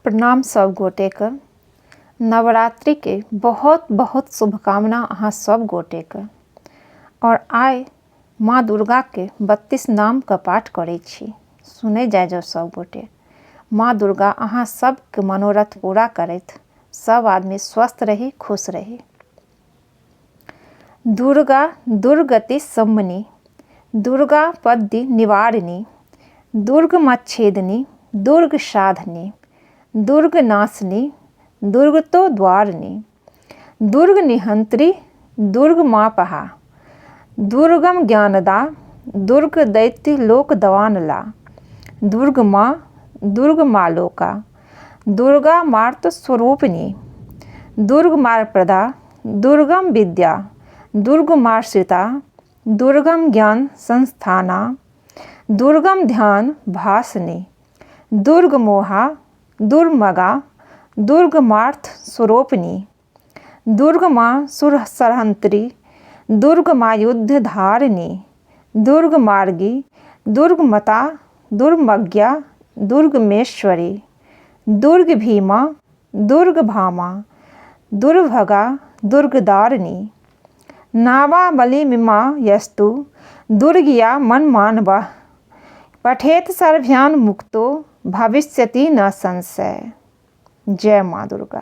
प्रणाम सब गोटेके। नवरात्रिके बहुत बहुत शुभकामना अहाँ सब गोटेके। और आइ माँ दुर्गाके 32 नामके पाठ करै छी, सुनै जाय जाउ सब गोटे। माँ दुर्गा अहाँ सबके मनोरथ पूरा करथि, सब आदमी स्वस्थ रही, खुश रही। दुर्गा दुर्गति सम्मनी, दुर्गा पद्य निवारिणी, दुर्गमच्छेदिनी, दुर्ग साधनी, दुर्ग नाशिनी, दुर्गतो द्वारिणी, दुर्ग निहंत्री, दुर्ग मापहा, दुर्गम ज्ञानदा, दुर्ग दैत्य लोक दवानला, दुर्ग माँ, दुर्ग मालोका, दुर्गा मार्त स्वरूपिणी, दुर्ग मार्प्रदा, दुर्गम विद्या, दुर्ग मार्षिता, दुर्गम ज्ञान संस्थाना, दुर्गम ध्यान भासनी, दुर्ग मोहा, दुर्मगा, दुर्गमार्थ स्वरूपिणी, दुर्गमा सुरसरहंत्री, दुर्गमा युद्ध धारिणी, दुर्गमार्गी, दुर्गमता, दुर्मज्ञा, दुर्गमेश्वरी, दुर्ग भीमा, दुर्गभामा, दुर्भगा, दुर्गदारिणी, नावाबलिमिमा यस्तु दुर्गिया मनमानवः पठेत सर्भ्यान मुक्तो भविष्यति न संशय। जय माँ दुर्गा।